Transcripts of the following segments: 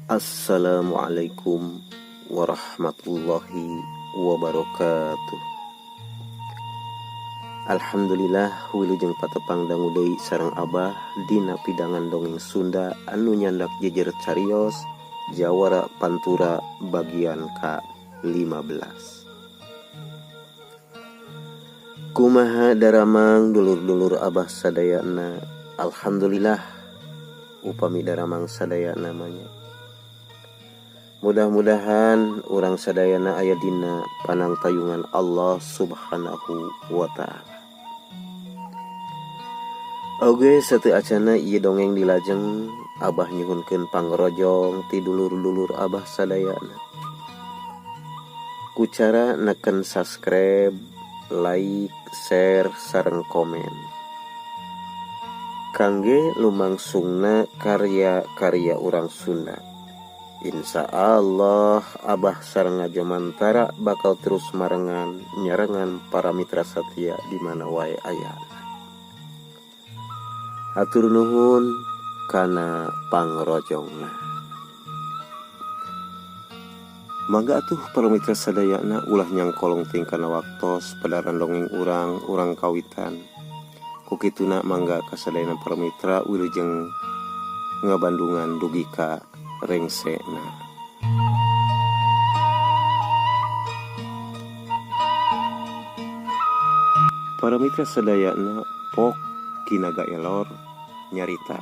Assalamualaikum warahmatullahi wabarakatuh. Alhamdulillah wilujeng patepang dangu deui sareng Abah dina pidangan dongeng Sunda anu nyandak jejer carios Jawara Pantura bagian ka-15. Kumaha daramang dulur-dulur Abah sadayana. Alhamdulillah upami daramang sadayana manya. Mudah-mudahan urang sadayana aya dina panangtayungan Allah Subhanahu wa ta'ala. Oge sateu acana ieu dongeng dilajeng Abah nyuhunkeun pangrojong ti dulur-dulur Abah sadayana. Ku cara neken subscribe, like, share, sareng komen. Kangge lumangsungna karya-karya urang Sunda. Insya Allah Abah sareng Ngajomantara bakal terus marengan nyarengan para mitra setia di mana wae aya. Hatur nuhun kana pangrojongna. Mangga atuh para mitra sadayana ulah nyangkolong ting kana waktos padaran dongeng urang urang kawitan. Ku kituna mangga kasadayana para mitra wilujeng ngabandungan dugi ka rengsena. Para mitra sadayana pok Ki Naga Elor nyarita.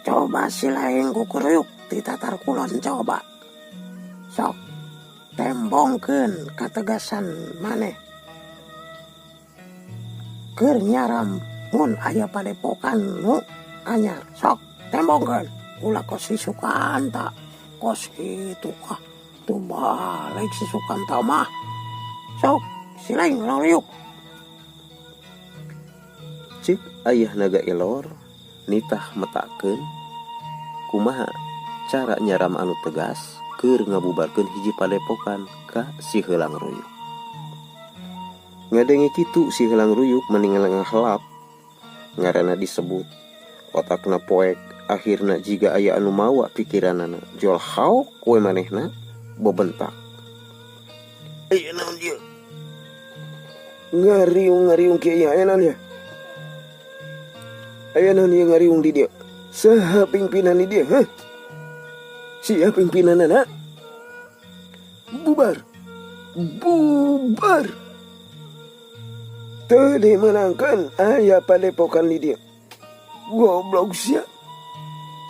Coba silaing kukuruyuk di tatar kulon coba. Sok tembongkeun kategasan maneh. Keur nyaram mun aya padepokan nu anyar. Sok tembongkeun ulah kos si Sukanta. Kos kitu ah tuh balik si Sukanta mah. Sok silaing ruyuk. Cek ayah Naga Elor nitah metakeun kumaha cara nyaram anu tegas keur ngabubarkeun hiji padepokan ka si Heulang Ruyuk. Ngadenge kitu si Heulang Ruyuk mendingan ngahelap ngaranna disebut otakna poek akhirna jiga aya anu mawa pikiranana jol haok we manehna bebentak. Aya naon ieu? Ngariung-ngariung kieu aya naon ieu? Aya naon ieu ngariung di dieu? Saha pimpinan di dieu, hah? Sia pimpinanana? Bubar. Bubar. Teu dimenangkeun aya padepokan di dieu. Goblok sia.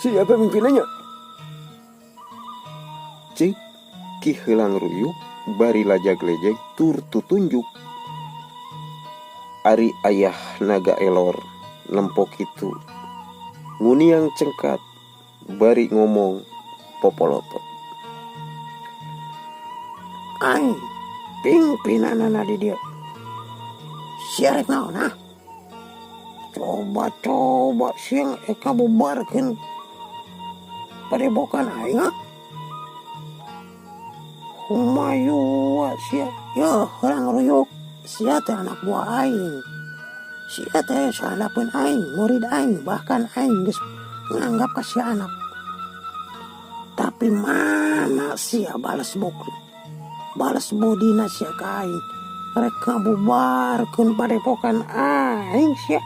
Siapa pimpinannya? Cik Ki Heulang Ruyuk bari lajag-lejeg tur tutunjuk. Ari ayah Naga Elor nempo kitu. Nguniang cengkat bari ngomong popoloto. Aing pimpinanana di dieu. Sia rek naon ah? Coba-coba siang eka bubarkeun padepokan aing ah. Humayu sia, yo Heulang Ruyuk, sia teh anak buah aing. Sia teh sahadapeun aing, murid aing, bahkan aing geus nganggap ka sia anak. Tapi mana sia balas bukti? Balas budina sia ka aing. Rek ngabubarkeun padepokan aing sia.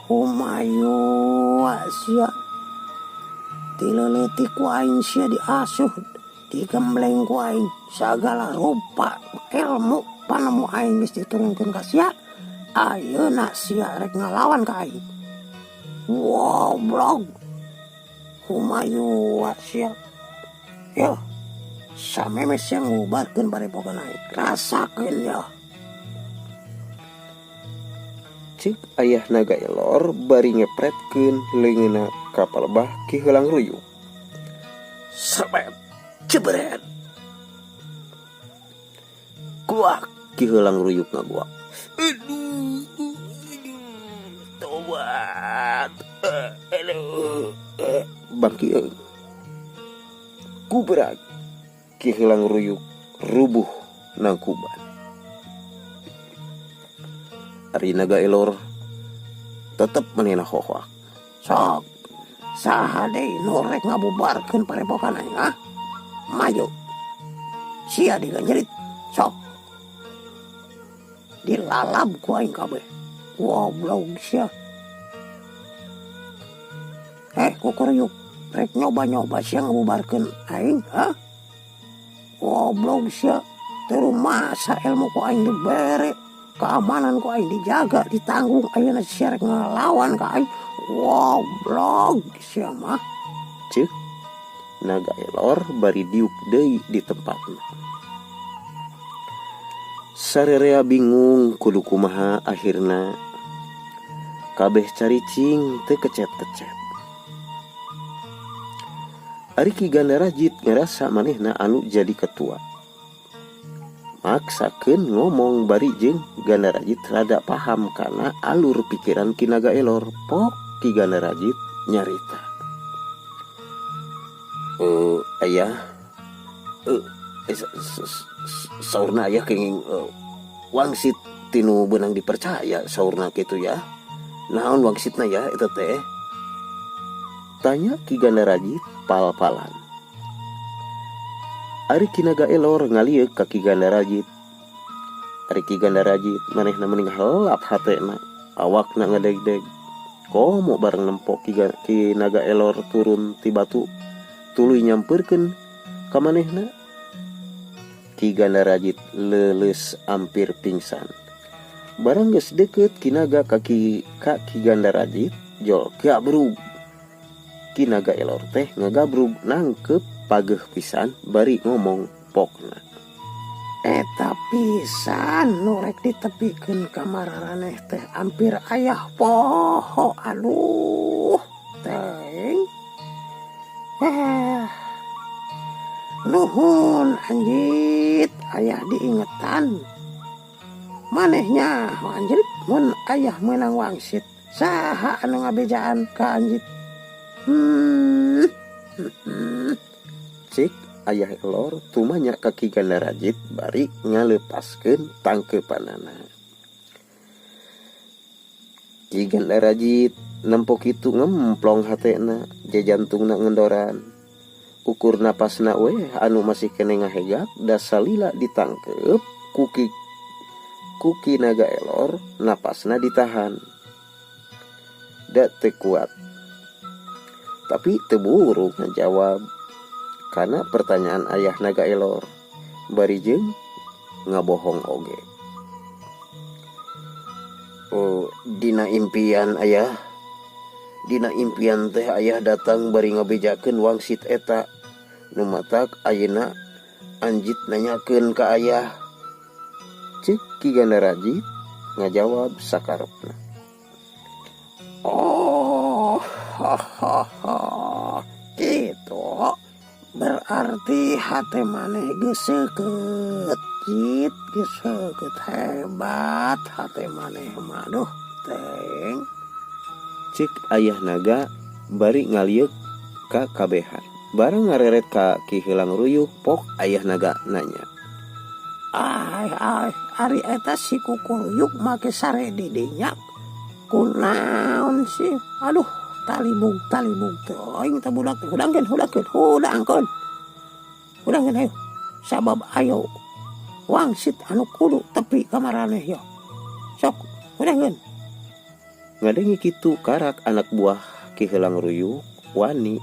Humayu sia. Tileuletik ku aing sia diasuh, digembleng ku aing sagala rupa ilmu panemu aing geus diturunkeun ka sia. Ayeuna sia rek ngalawan ka aing. Goblok. Humayu sia. Yo, sameme sia ngubarkeun padepokan aing. Rasakeun yo. Cik ayah Naga Elor bari ngepretkeun leungeunna ka palebah Ki Heulang Ruyuk. Sebet jebret. Guak Ki Heulang Ruyuk ngaguak. Aduh, tobat. Aduh, bangkieun. Kubrak Ki Heulang Ruyuk rubuh nangkuban. Ari Naga Elor tetep manehna hohoak. Sok Saha deui nu rek ngabubarkeun padepokan aing, ah? Maju. Sia diganjerit. Sok. Dilalab ku aing kabeh. Goblok sia. Kukuruyuk. Rek nyoba-nyoba sia ngabubarkeun aing, ha? Goblok sia. Terus masa ilmu ku aing dibere, keamanan ku aing dijaga, ditanggung ayeuna sia rek ngalawan ka aing. Goblok sia mah. Ceuk Naga Elor bari diuk deui di tempatna. Sarerea bingung kudu kumaha akhirna. Kabeh caricing teu kecet-kecet. Ari Ki Gandarajit ngerasa manehna anu jadi ketua. Maksakeun ngomong bari jeung Gandarajit rada paham kana alur pikiran Ki Naga Elor. Pok Ki Gandarajit nyarita. Ayah, saurna ayah kenging wangsit tinu benang dipercaya saurna kitu ya. Naon wangsitna ya eta teh? Tanya Ki Gandarajit pal-palan. Ari Ki Naga Elor ngalieuk ka Ki Gandarajit. Ari Ki Gandarajit manehna mending helap hatena, awakna ngedeg-deg. Komo bareng nempo Ki Naga Elor turun ti batu tuluy nyampeurkeun ka manehna. Ki Gandarajit leuleus ampir pingsan. Barang geus deukeut Ki Naga ka Ki Gandarajit jol gabrug. Ki Naga Elor teh ngagabrug nangkep pageuh pisan bari ngomong pokna. Eta pisan nu rek ditepikeun ka mararaneh teh ampir ayah poho. Aduh teuing. Nuhun anjit ayah diingetan. Manehnya anjit mun ayah meunang wangsit saha anu ngabejaan ka anjit. Cik ayah Elor tumanya ka Ki Gandarajit bari ngalepaskeun tangkeupanana. Ki Gandarajit nempo kitu ngemplong hatena, jajantungna ngendoran. Ukur napasna we anu masih kene ngahegak da salila ditangkeup ku Ki Naga Elor napasna ditahan. Da teu kuat. Tapi teu buru ngajawab karena pertanyaan ayah Naga Elor bari jeung ngabohong oge. Oh, dina impian ayah, dina impian teh ayah datang bari ngabejakeun wangsit eta. Nu matak ayeuna anjit nanyakeun ka ayah. Ceuk Ki Gandarajit ngajawab sakarepna. Oh, hahaha. Kitu berarti hate maneh geus seukeut. Cit geus seukeut hebat hate maneh mah duh teuing. Cik ayah naga bari ngalieuk ka kabehan. Bareng ngareret ka Ki Heulang Ruyuk pok ayah naga nanya. Ai ai ari eta si kukuruyuk make sare di dinya. Kunaon sih? Aduh, talibug teuing teh budak teh. Hudangkeun. Hudangkeun ayo. Sabab ayo wangsit anu kudu tepi ka maraneh yo. Sok, hudangkeun. Ngadengi kitu karak anak buah Ki Heulang Ruyuk wani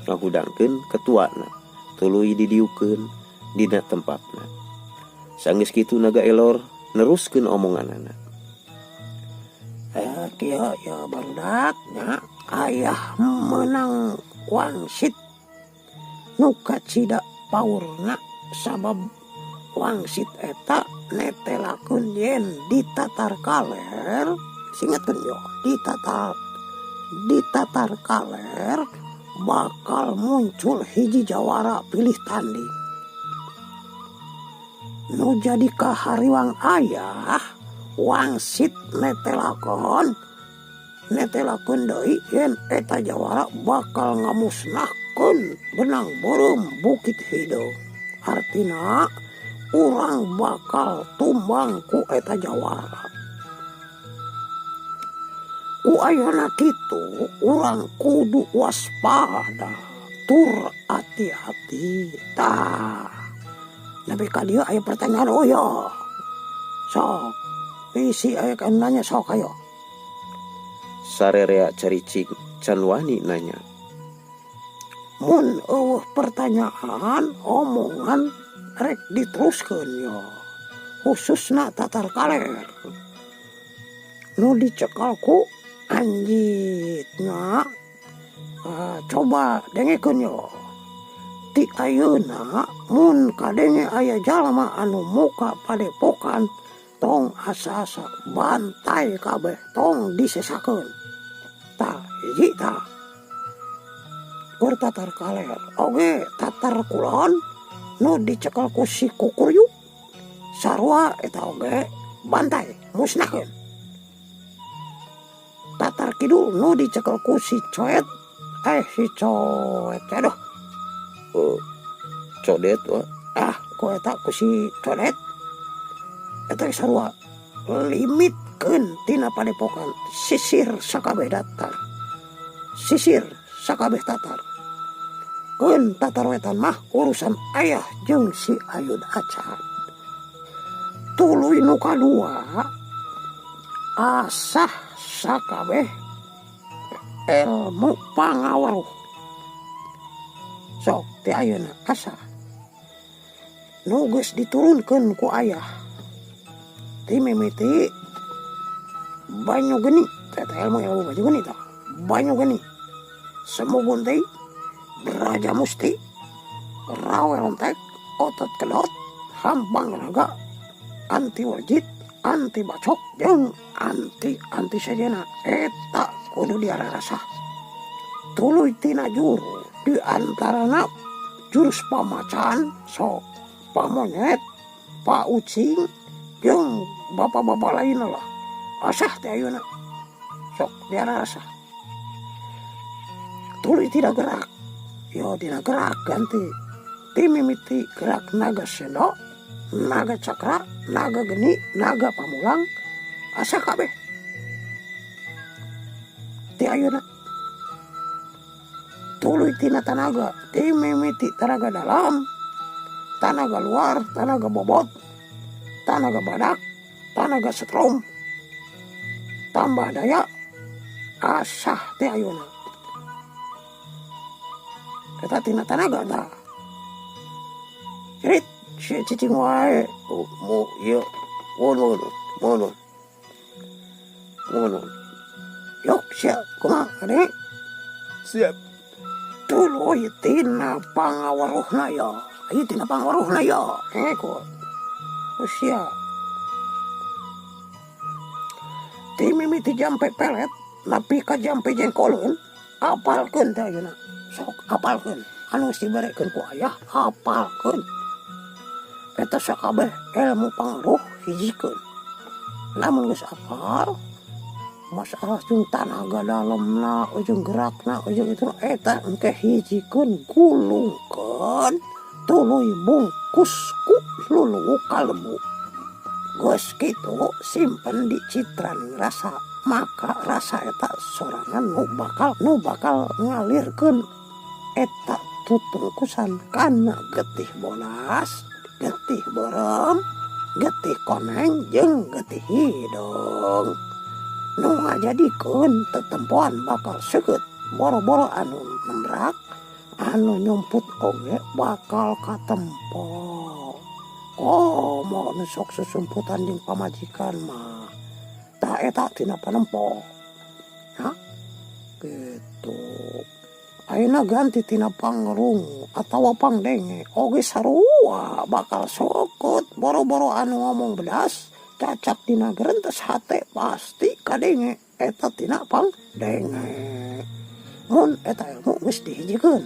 ngahudangkeun ketuana tuluy didiukeun dina tempatna. Sanggeus kitu Naga Elor neruskeun omonganana. Kieu ya barudak nya ayah meunang wangsit nu kacida paurna sabab wangsit eta netelakeun yen ditatar kaler. Singetkeun yo, ditatar kaler bakal muncul hiji jawara pilih tanding. Nu jadi kahariwang ayah wangsit netelakeun deui yen eta jawara bakal ngamusnahkeun benang beureum Bukit Hideung. Artina urang bakal tumbang ku eta jawara. Ku ayana kitu urang kudu waspada tur hati-hati. Tah, nepi ka dieu aya pertanyaan oyo. Sok, bisi aya anu nanya sok ayo. Sarerea caricing can wani nanya. Mun eueuh pertanyaan omongan rek diteruskeun yo. Khususna tatar kaler. Nu dicekal ku anjitna. Coba dengekeun yo. Ti ayeuna mun kadenge aya jalma anu muka padepokan tong asa-asa bantai kabeh tong disesakeun. Tah hiji tah. Kur tatar kaler oge tatar kulon nu dicekel ku si kukuryuk sarua eta oge bantai musnahkeun. Tatar kidul nu dicekel ku si coet si coet aduh. Codet wa. Ah, ku eta ku si codet eta sarua limitkeun tina padepokan sisir sakabeh datar. Sisir sakabeh tatar. Keun tatar wetan mah urusan ayah jeung si Ayud Acan. Tuluy nu kadua asah sakabeh ilmu pangaweruh. Sok ti ayeuna asah nu geus diturunkeun ku ayah ti mimiti banyu geni eta ilmu banyu geni tah banyu geni semu gunting beraja musti rawe rontek otot kedot hampang raga anti wajit anti bacok jeung anti anti sejena eta kudu diararasah. Tuluy tina juru di antarana jurus pamacan sok pamonyet pa ucing jeung bapak-bapak lainna lah asah teh ayeuna sok diararasah. Tuluy tidak gerak yo dina gerak ganti ti mimiti gerak naga seno naga cakra naga geni naga pamulang asa kabeh ti ayeuna. Tuluy tina tanaga ti mimiti tanaga dalam tanaga luar tanaga bobot tanaga badak tanaga setrum tambah daya asah ti ayeuna eta tina tanaga tah. Cerit si cicing wae mo ieu mohon mohon mohon yok sia kumaha ade siap. Tuluy tina pangaweruhna ya ieu tina pangaweruhna ya ku sia ti mimiti jampe pelet nepi ka jampe jengkoleun apalkeun teh ayeuna sok apalkeun anu geus diberekeun ku ayah apalkeun eta sakabeh ilmu pangaruh hijikeun. Lamun geus apal masalah jeung tanaga dalamna jeung gerakna jeung itu eta engke hijikeun gulungkeun tuluy bungkus ku luluwuk kalbu. Geus kitu simpen di citran rasa maka rasa eta sorangan nu bakal ngalirkeun eta tutungkusan kana getih bolas, getih beureum, getih koneng jeung getih hidung. Nu ngajadikeun tetempoan bakal seukeut boro-boro anu nembrak anu nyumput oge bakal katempo. Komo nu sok susumputan jeung pamajikan mah tah eta tina panempo. Ha? Gitu. Ayeuna ganti tina pangrung atawa pangdenge oge sarua bakal sokot boro-boro anu ngomong bedas cacak dina gerentes hate pasti kadenge eta tina pangdenge. Mun eta ilmu geus dihijikeun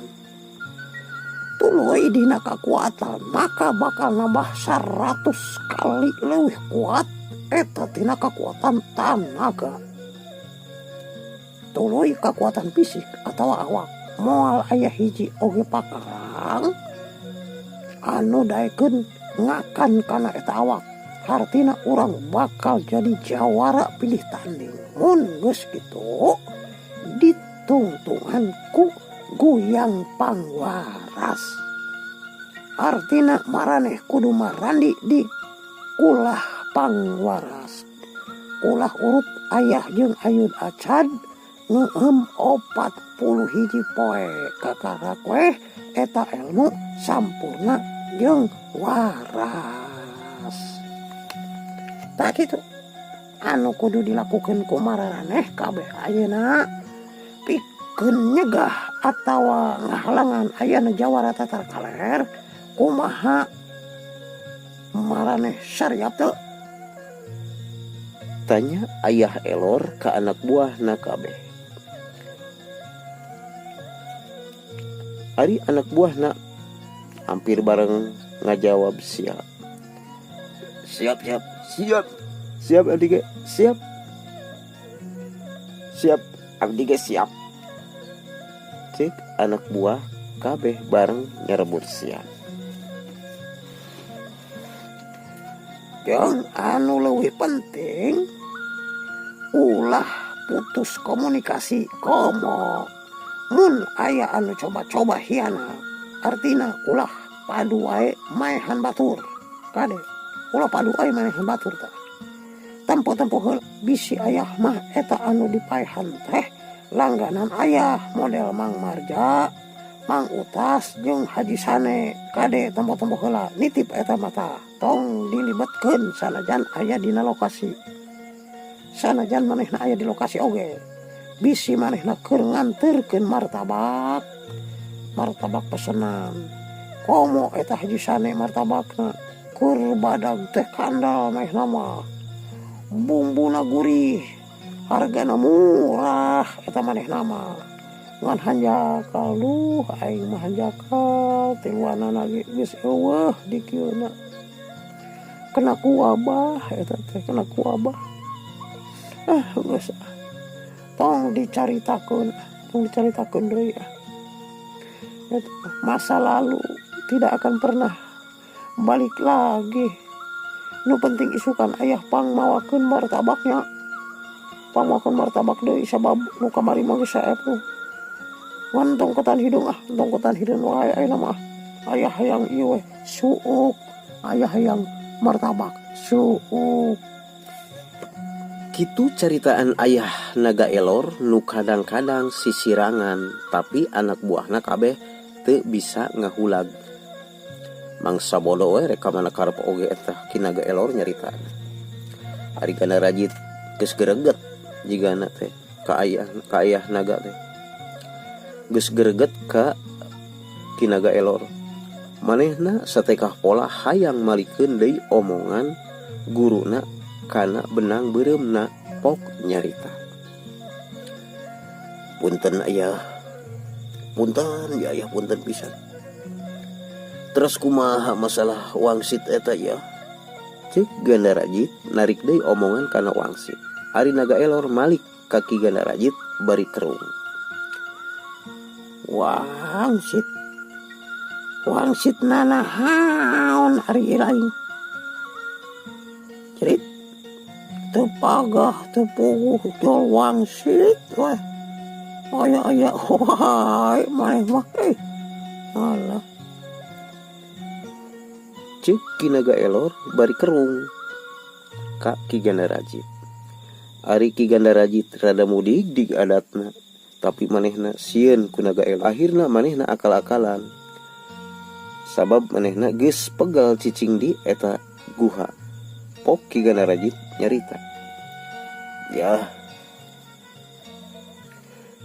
tuluy dina kakuatan maka bakal nambah 100 kali leuwih kuat eta tina kakuatan tanaga. Tuluy kakuatan fisik atawa awak moal aya hiji oge pakarang anu daekeun ngakan kana eta awak Hartina urang bakal jadi jawara pilih tanding. Mun geus kitu ditungtungan ku Guyang Pangwaras. Artina maraneh kudu marandi di kulah Pangwaras. Kulah urut ayah jeung Ayun Acad ngeueum 41 poe kakarak weh eta elmu sampurna jeung waras. Tah kitu anu kudu dilakukeun ku mararaneh kabeh ayeuna pikeun nyegah atawa ngahalangan ayana jawara Tatar Kaler kumaha maraneh syariat teu? Tanya ayah Elor ka anak buahna kabeh. Ari anak buahna hampir bareng ngajawab siap. Siap, siap, siap. Siap abdi ge, siap. Siap abdi ge siap. Cek anak buah kabeh bareng nyerebut siap. Jeung anu leuwih penting ulah putus komunikasi komo. Mun aya anu coba-coba hianat, artina ulah padu wae maehan batur. Kade, ulah padu wae maehan batur tah. Tempo-tempo heula bisi ayah mah eta anu dipaehan teh langganan ayah model Mang Marja, Mang Utas jeung Haji Sane. Kade tempo-tempo heula nitip eta mata tong dilibetkeun sanajan aya dina lokasi. Sanajan manehna aya di lokasi oge. Bisi manehna keur nganterkeun martabak. Martabak pesenan. Komo eta Haji Sane martabakna keur badag teh kandal manehna mah. Bumbuna gurih, hargana murah eta manehna mah. Ngan hanjakal duh aing mah hanjakal tiluanana ge geus eueuh di kieuna. Kena ku wabah eta teh, kena ku wabah. Ah geus ah. Tong dicaritakeun, tong dicaritakeun deui ah. Eta masa lalu tidak akan pernah balik lagi. Nu penting isukan ayah pang mawakeun martabaknya. Pang mawakeun martabak deui sabab nu kamari mah geus saep nu. Ngan tong ketan hidung ah, tong ketan hidung wae ayeuna mah. Ayah hayang ieu we suuk, ayah hayang martabak suuk. Kitu caritaan ayah Naga Elor nu kadang-kadang sisirangan tapi anak buahna kabeh teu bisa ngahulag. Mangsa bodo we rek ka mana karep oge eta Ki Naga Elor nyaritana. Ari Ganda Rajit geus gereget jigana teh ka ayah naga teh. Geus gereget ka Ki Naga Elor. Manehna satekah pola hayang malikeun deui omongan guruna kana benang beureumna pok nyarita. Punten ayah, punten ya ayah, punten pisan. Terus kumaha masalah wangsit eta ya? Cek Ganda Rajit narik deui omongan kana wangsit. Ari Naga Elor malik ka Ki Ganda Rajit bari kerung. Wangsit, wangsit nanahaon ari lain. Cerit, teu pagah teu puguh jol wangsit weh. Aya-aya wae maneh mah eh. Alah. Cek Ki Naga Elor bari kerung ka Ki Ganda Rajit. Ari Ki Ganda Rajit rada mudig dig adatna, tapi manehna sieun ku Naga Elor. Akhirna manehna akal-akalan. Sabab manehna geus pegal cicing di eta guha. Pok Ki Ganda Rajit nyarita. Ya,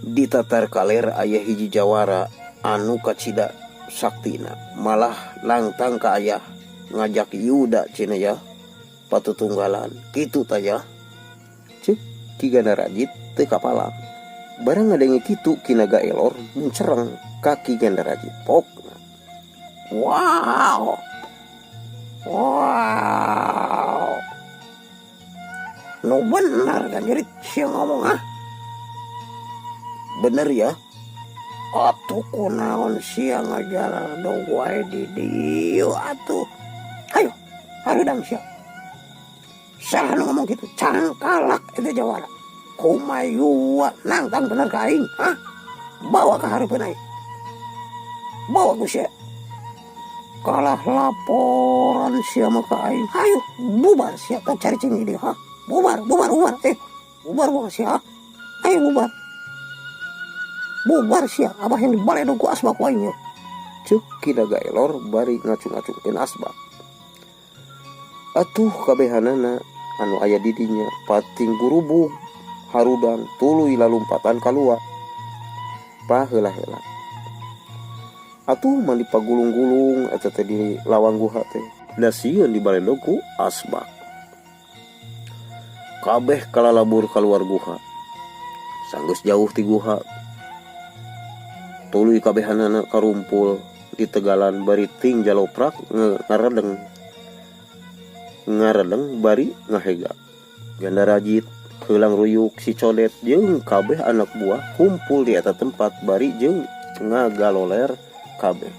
di Tatar Kaler aya hiji jawara anu kacida saktina, malah nangtang ka ayah ngajak Yuda cina ya patutunggalan kitu ta ya. Cek Ki Ganda Rajit teu kapalang. Barang ngadenge kitu Ki Naga Elor muncereng ka Ki Ganda Rajit. Pok. Wow. Wow. Nu bener kan jadi sia ngomong ah. Bener ya. Atuh kunaon sia ngajalan dong wae di dieu atuh. Hayo, hareudang sia. Saha nu ngomong kitu? Cangkalak eta jawara. Kumayua nangtang bener ka aing, hah? Bawa ka hareupeun aing. Bawa ku sia. Kalah laporan sia mah ka aing. Hayu bubar sia tong caricing di dieu, hah? Bubar, bubar, bubar. Eh, bubar bubar sia. Ayo bubar. Bubar sia, abah yang dibaledog ku asbak ku aing. Ceuk Ki Naga Elor bari ngacung-ngacungkeun asbak. Atuh kabehanana anu aya di dinya pating gurubug harudang tuluy lalumpatan kaluar. Paheula-heula. Atuh mah dipagulung-gulung eta teh di lawang guha teh. Da sieun dibaledog ku asbak. Kabeh kalalabur kaluar guha. Sanggeus jauh ti guha. Tuluy kabehanana karumpul di tegalan bari ting jaloprak ngaredeng. Ngaredeng bari ngahega. Ganda Rajit, Heulang Ruyuk, si Codet jeung kabeh anak buah kumpul di eta tempat bari jeung ngagaloler kabeh.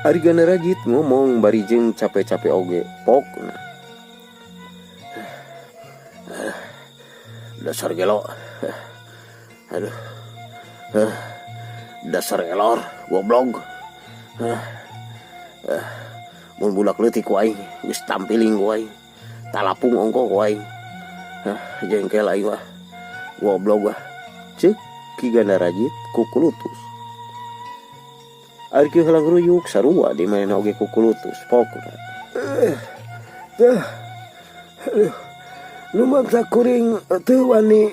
Ari Ganda Rajit ngomong bari jeung cape-cape oge pokna. Dasar gelo. Aduh. Dasar elor, goblok. Mun budak leutik ku aing geus tampiling ku aing. Talapung ongko ku aing. Jengkel aing mah. Goblok ah. Ceuk Ki Ganda Rajit kukulutus. Ari Ki Heulang Ruyuk sarua di manehna oge kukulutus pokna. Tah. Aduh. Nu mangsa kuring teu wani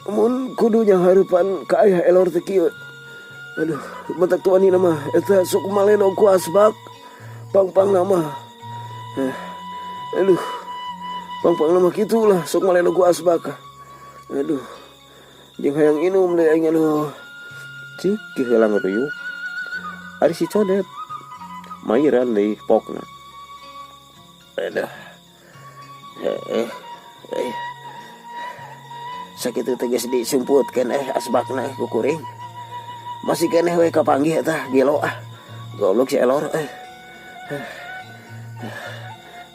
mun kudu nyanghareupan ka ayah elor teh kieu. Aduh, matak teu wani mah eta sok maleno ku asbak. Pang-pang nama. Aduh. Pang-pang nama kitulah sok maleno ku asbak. Aduh. Jeung hayang inum deui aing aduh. Ceuk Ki Heulang Ruyuk. Ari si Codet mairan deui pokna. Aduh. Sakitu teh geus disumputkeun asbakna ku kuring. Masih keneh we kapanggih eta gelo ah. Goblok si elor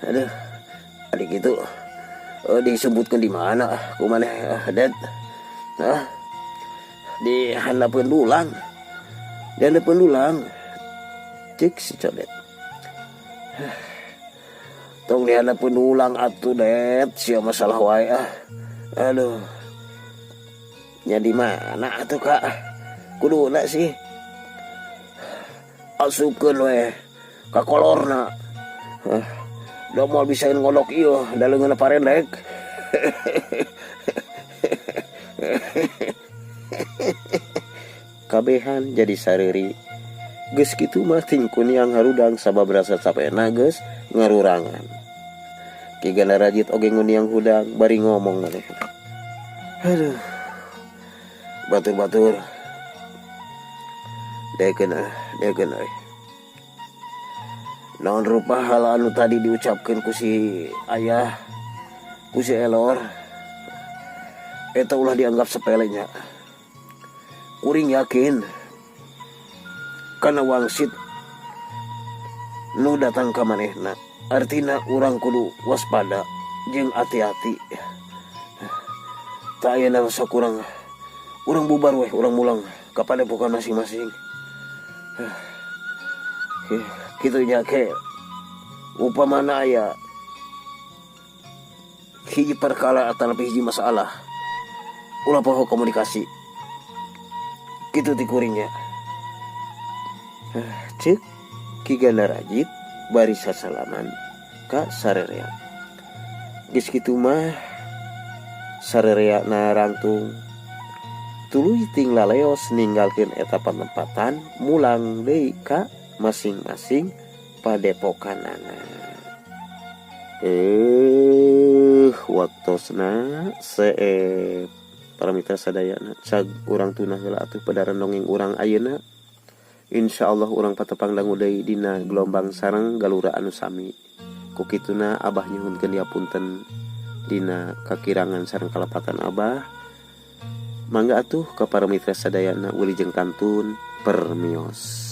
Aduh. Ari kitu disumputkeun di mana ah ku maneh Det? Hah? Di handapeun dulang. Di handapeun dulang. Cek si Codet. Tong di handapeun dulang atuh Det, sia masalah wae ah. Aduh. Nya di mana atuh Kak? Kuduna sih. Asupkeun we ka kolorna. Da moal bisa ngodok ieu da leungeunna parendek. Kabehan jadi sareuri. Geus kitu mah ting kuniang harudang sabab rasa capena geus ngarurangan. Ki Ganda Rajit oge nguniang hudang bari ngomong manehna. Aduh. Batur-batur. Dekeun ah, dekeun euy. Naon rupa hal anu tadi diucapkeun ku si ayah, ku si Elor. Eta ulah dianggap sepelenya. Kuring yakin kana wangsit nu datang ka manehna. Artina urang kudu waspada jeung hati-hati. Tak aya sok urang bubar weh, urang mulang ka padepokan masing-masing. Kitu nya ke upamana aya hiji perkara atau lebih hiji masalah ulah poho komunikasi. Kitu ti kuringnya. Ceuk Ki Ganda Rajit bari sasalaman ka sarerea. Geus kitu mah sarerea na rangtung tuluy ting laleos ninggalkeun eta panempatan mulang deui ka masing-masing padepokanana. Waktosna seep para mitra sadayana cag urang tunah heula atuh pada dongeng urang ayeuna. Insyaallah urang patepang dangu deui dina gelombang sareng galura anu sami. Ku kituna abah nyuhunkeun diapunten dina kakirangan sareng kalepatan abah. Mangga atuh ka para mitra sadayana wilujeng kantun permios.